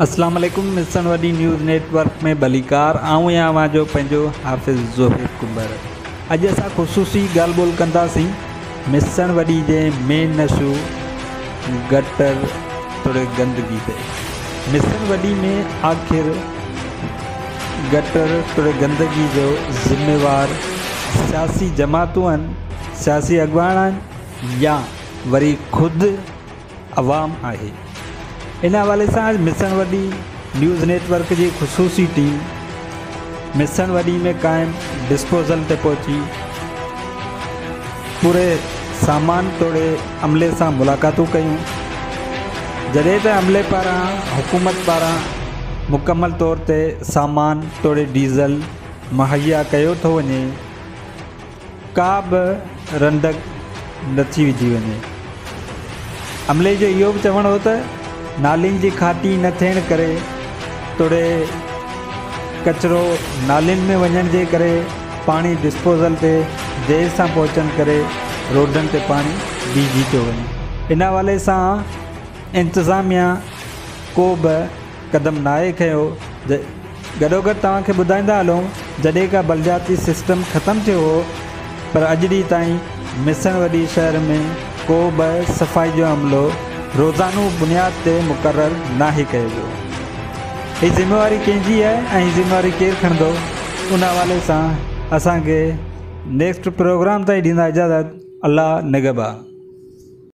اسلام عليڪم مسڻ وڏي نيوز نيٽ ورڪ ۾ ڀليڪار آئون آهيان اوهان جو پنهنجو حافظ زوهيب ڪنڀر اڄ اسان خصوصي ڳالهه ٻولهه ڪنداسين مسڻ وڏي جي مين نشو گٽر توڙي گندگي تي مسڻ وڏي ۾ آخر گٽر توڙي گندگي جو ذميوار سياسي جماعتون آهن سياسي اڳواڻ آهن يا وري خود عوام آهي. ان حوالي سان اڄ مسڻ وڏي نيوز نيٽ ورڪ جي خصوصي ٽيم مسڻ وڏي ۾ قائم ڊسپوزل تي پهچي پوري سامان توڙي عملي سان ملاقاتون ڪيون جڏهن ته عملي پاران حڪومت پاران مڪمل طور تي سامان توڙي ڊيزل مهيا ڪيو ٿو وڃي. ڪا به رنڊڪ نه ٿي وڌي وڃي. عملي جو اهو به چوڻ هو ته نالين جي کاٽي نه ٿيڻ ڪري توڙي ڪچرو نالين ۾ وڃڻ جي ڪري پاڻي ڊسپوزل تي دير سان پهچڻ ڪري روڊن تي پاڻي بيهجي ٿو وڃي. ان حوالي سان انتظاميا ڪو به قدم ناهي کنيو. گڏوگڏ توهان کي ٻڌائيندا هلون جڏهن کان بلدياتي سسٽم ختم ٿيو هو پر اڄ ڏينهن تائين مسڻ وڏي شهر ۾ ڪو به صفائي جو عملو روزانو بنياد تي مقرر ناهي ڪيو ويو. هي ذميواري ڪنهن جي آهي ۽ هي ذميواري ڪير کڻندو ان حوالي سان اسان کي نيڪسٽ پروگرام تائين ڏيندا اجازت الله نگهبان.